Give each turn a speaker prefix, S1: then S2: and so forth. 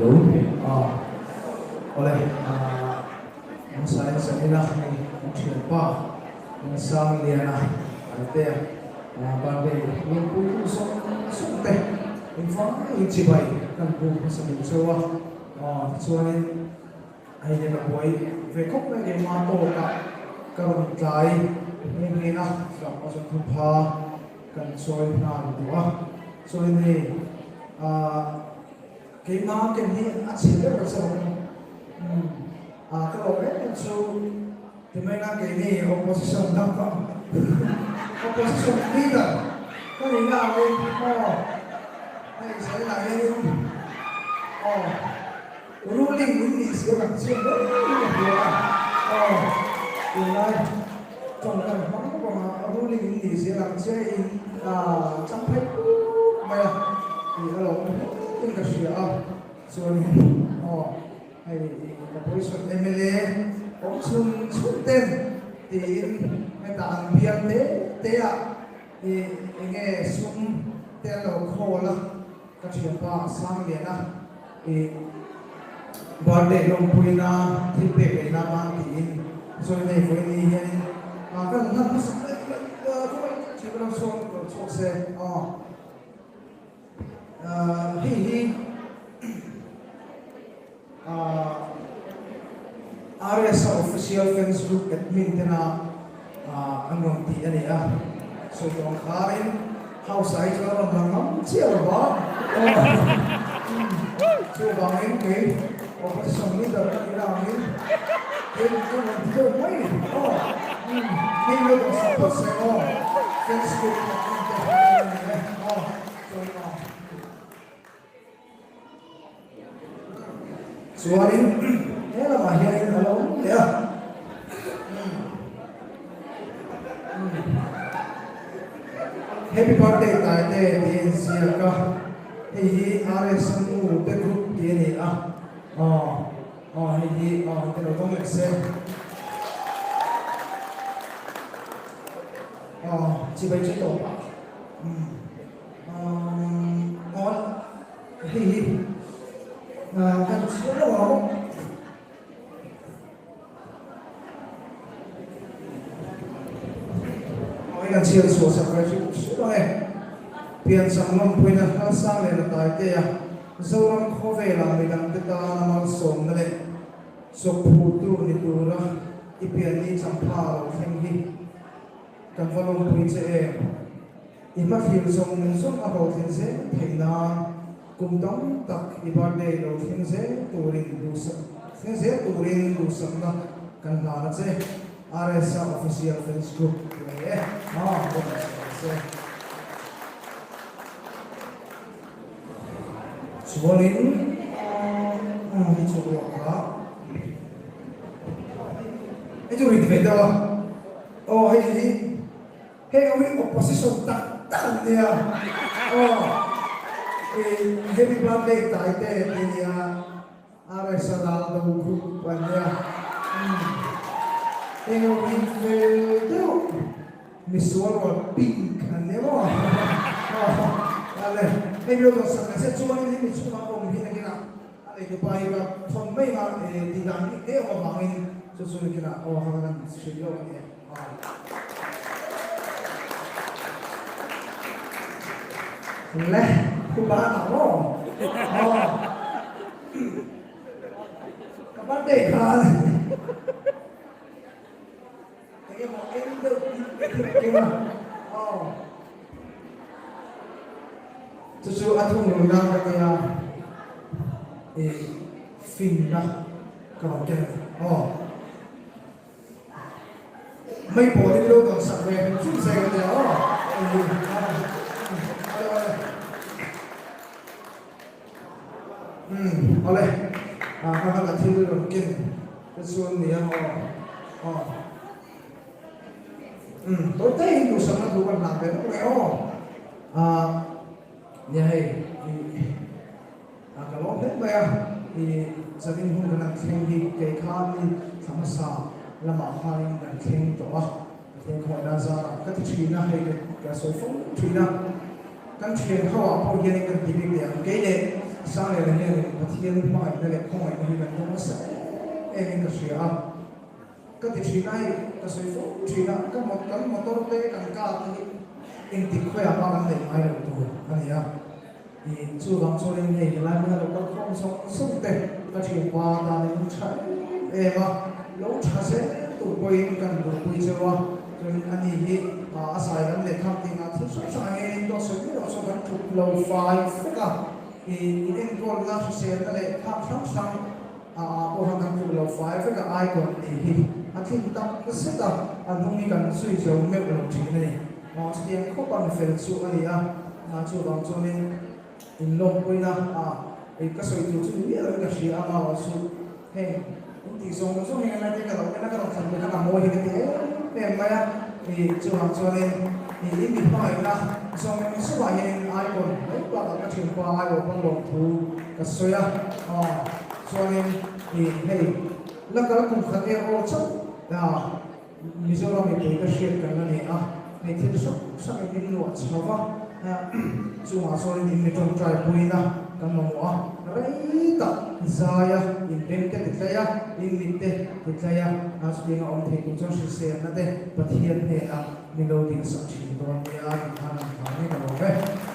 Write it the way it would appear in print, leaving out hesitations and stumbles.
S1: Hello. Awle, hmasa in Zanina hei kan thianpa Sangliana Taitea birthday lawmpuitu zawng zawng te engvangin chibai kan buk hmasa duh cheu a, tichuanin hei hian a buai ve khawp mai keimah tawkah ka rawn tlai nghe nghe a, tlangval chuan thupha kan chawi nghal duh a, chuanin hei Keimah ken hi a chhe deuh a che awm. Umm a ka lawm em em chu timaina keini opposition dang pawh opposition leader ka nih na angin aw hei Israel ah hianin aw ruling in nih si a kan chiang hle in ka hria a aw tunlai tawngkam hmang bawk anga ruling in nih si a lang chiang in chang phei puk mai a tih a lawm hle in ka hria a chuanin aw hei opposition mla awm chhun chhun ten tiin hetah an bial te te ah ih enge sum te an lo khawl a ka thianpa Sangliana ih birthday lawmpuina thil pek leh nan a tiin chuan hei vawiin ni hianin ah kan hlan hmasa thian ka lo chhuak lo chhuak se aw. Hei hi RSA Official Fans Group admin tena an rawn tih a ni a, sawi tawh ang kharin House ah hi chuan a rawn lang ngam chiah lo va, chuvangin kei Opposition Leader ka nih avangin kei ka rawn ti deuh mai ni aw, hei lo dawh sak phawt se aw, Fans Group admin te an ni e aw. Chuanin he lamah hianin a lo awm leh a. Happy birthday Taite tih a inziak a, hei hi RS nu te group tih a ni a, aw aw hei hi aw an ti lo dawng leh se. Aw chibai che tawp ah. Aw hei hi kan chhiar lo ang. Aw hei kan chhiar chhuah sak ve hrim hrim ang e. Piancham lawmpuina Lalsang leh Lataitea Zoram khawvelah midangte tana malsawmna leh chawphutu ni tura i pianni champha lo thleng hi Kan va lawmpui che em? I hmathlir zawng zawng a hlawhtlin zel theih nan kum tam tak i birthday lo thleng zel turin duhsak thleng zel turin duhsakna kan hlan a che. RSA Official Fans Group ti mai e. Haa rawn sawi se. Chuanin hi chu ruah kha hei chu rit ve deuh a. Aw hei hi heng ho hi opposition tak tak an nia aw i happy birthday Taite tih nia RSA ral do group an nia heng ho hi fel deuh misual rual pink an nia maw aw ale hei mi lo dawh sak se chuanin hemi chhungah awm hi nakinah a neitupa hi ka thawn mai a tih dan hi hle awm avangin chu chu nakinah aw kha kan hrilh lawk a ni e. Le khupa a tak maw? Aw ka birthday khan enge maw eng deuh thil a keng a aw chu chu a thungrul nan ka tia i finna ka rawn keng a ni aw. Mei pawl in lo dawn sak ve hrim hrim se ka tia aw. Umm awle a ka kha ka thil rawn ken te chuan nia aw aw umm tawite in duhsakna thu kan hlan ve lawk mai aw a nia hei A ka lawm hle mai a, i zanin hun kan han thleng hi kei khan i thla hmasa lamah khanin kan thleng tawh a, Pathian khawngaihna zarah ka ti thin a, hei ka sawi fo thin a, kan thian ho ah pawh hianin kan ti bik leh ang kei leh Sangliana hianin Pathian hmangaihna leh khawngaihna hi kan dawng nasa em em in ka hria a. Ka ti thin a hei, ka sawi fo thin a, ka mot kan motor te kan car te hi engtik khawiah mah kan neih ngai lo tur a ni a. Ih chuvang chuanin hei helai hmuna lo kal khawm zawng zawng te ka thianpa tan in tha em em a, lo tha zel tur pawhin kan duhpui cheu a, chuanin ani hi a zai lam leh kham tih ngah thil hrang hrang ang hianin dawt sawi miah loh chuan kan tluk lo fai fek a, ih in enkawlna hriselna leh kham hrang hrang a ah pawh khan kan tluk lo fai vek a, icon tih hi a tling tak zet a, a hnung hi kan zui zo meuh lo thin a ni. Chutiang khawp a mifel chu a ni a, chuvang chuanin inlawmpuina a ei ka sawi tur chu ni miah loin ka hria a, mau chu heng in tih zawng zawng hian lai te ka lo en a, ka rawn thlan ve khan a mawi hi ka ti em em mai a, chuvang chuanin i mi hmangaihna zawng zawngah hianin icon mai bakah ka thianpa aiawh pawn lawmthu ka sawi a, chuanin hei la kal kum khat er aw chauh Mizoram mipui ka hriat kan la nei a, hei thil hrang hrang in in luah chho va, chungah chuan in mi tawngtai puina kan mamawh a, rei tak zai a, in beng te ti tlai a, in mit te ti tlai a, chutianga awm thei tur chuan hriselna te Pathian hnenah min lo dil sak thin dawn nia tih khan an hlau ngei ka lawm e.